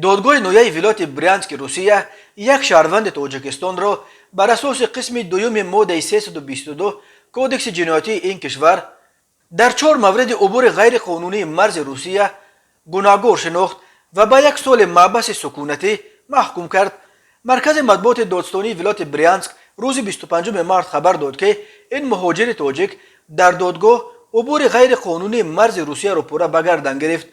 Додгоҳи ноҳияи вилояти Брянски Русия як шаҳрванди Тоҷикистонро бар асоси қисми дуюми моддаи 322 Кодекси ҷиноятии ин кишвар дар чор мавриди убури ғайриқонунии марзи Русия гунаҳгор шинохт ва ба як соли маҳбаси сукунатӣ маҳкум кард. Маркази матбуоти додстонии вилояти Брянск рӯзи 25 март хабар дод, ки ин муҳоҷири тоҷик дар додгоҳ убури ғайриқонунии марзи Русияро пурра ба гардан гирифт.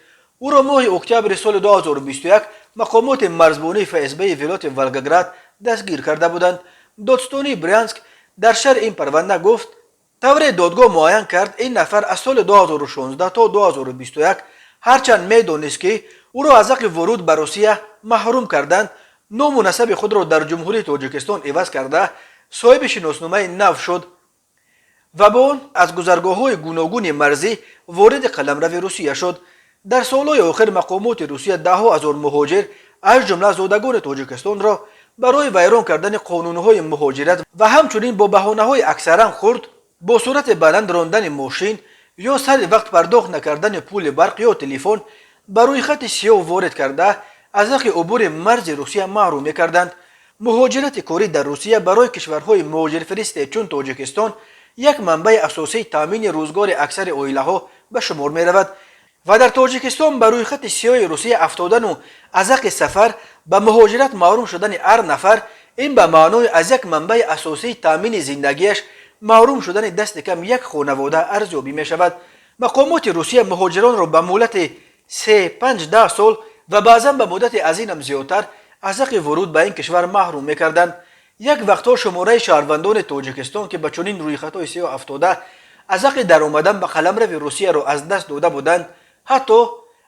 Ӯро моҳи октябри соли 2021 мақомоти марзбонии ФСБи вилояти Волгоград дастгир карда буданд. Додстонии Брянск дар шарҳи ин парванда гуфт: тавре додгоҳ муайян кард, ин нафар аз соли 2016 то 2021, ҳарчанд медонист, ки ӯро аз ҳаққи вуруд ба Русия маҳрум карданд, ному насаби худро дар Ҷумҳурии Тоҷикистон иваз карда, соҳиби шиносномаи нав шуд ва бо он аз гузаргоҳҳои гуногуни марзӣ вориди қаламрави Русия шуд. Дар солҳои охир мақомоти Русия даҳҳо ҳазор муҳоҷир, аз ҷумла зодагони Тоҷикистонро, барои вайрон кардани қонунҳои муҳоҷират ва ҳамчунин бо баҳонаҳои аксаран хурд, бо суръати баланд рондани мошин ё сари вақт пардохт накардани пули барқ ё телефон, ба рӯйхати сиёҳ ворид карда, аз ҳаққи убури марзи Русия маҳрум мекарданд. Муҳоҷирати корӣ дар Русия барои кишварҳои муҳоҷирфиристе чун Тоҷикистон як манбаи асосии таъмини рӯзгори аксари оилаҳо ба шумор меравад ва дар Тоҷикистон ба рӯйхати сиёҳи Русия афтодану аз ҳаққи сафар ба муҳоҷират маҳрум шудани ҳар нафар, ин ба маънои аз як манбаи асосии таъмини зиндагиаш маҳрум шудани дасти кам як хонавода арзёбӣ мешавад. Мақомоти Русия муҳоҷиронро ба муҳлати 3, 5, 10 сол ва баъзан ба муддати аз инам зиёдтар аз ҳаққи вуруд ба ин кишвар маҳрум мекарданд. Як вақтҳо шумораи шаҳрвандони Тоҷикистон, ки ба чунин рӯйхатҳои сиёҳ афтода, аз ҳаққи даромадан ба қаламрави Русияро аз даст дода буданд, ҳатто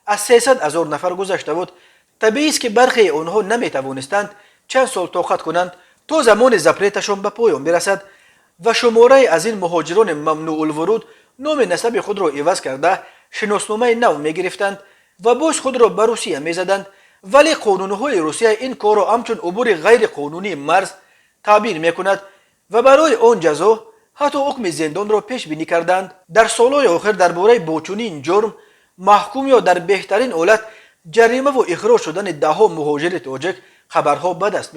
аз 300 ҳазор нафар гузашта буд. Табиист, ки бархеи онҳо наметавонистанд чанд сол тоқат кунанд, то замони запреташон ба поён бирасад, ва шумораи аз ин муҳоҷирони мамнӯъулвуруд номи насаби худро иваз карда, шиносномаи нав мегирифтанд ва боз худро ба Русия мезаданд. Вале қонунҳои Русия ин корро ҳамчун убури ғайриқонунии марз таъбир мекунад ва барои он ҷазо, ҳатто ҳукми зиндонро пешбинӣ карданд. Дар солҳои охир дар бораи бо чунин ҷурм маҳкум ё дар беҳтарин ҳолат ҷаримаву ихроҷ шудани даҳҳо муҳоҷири тоҷик хабарҳо ба даст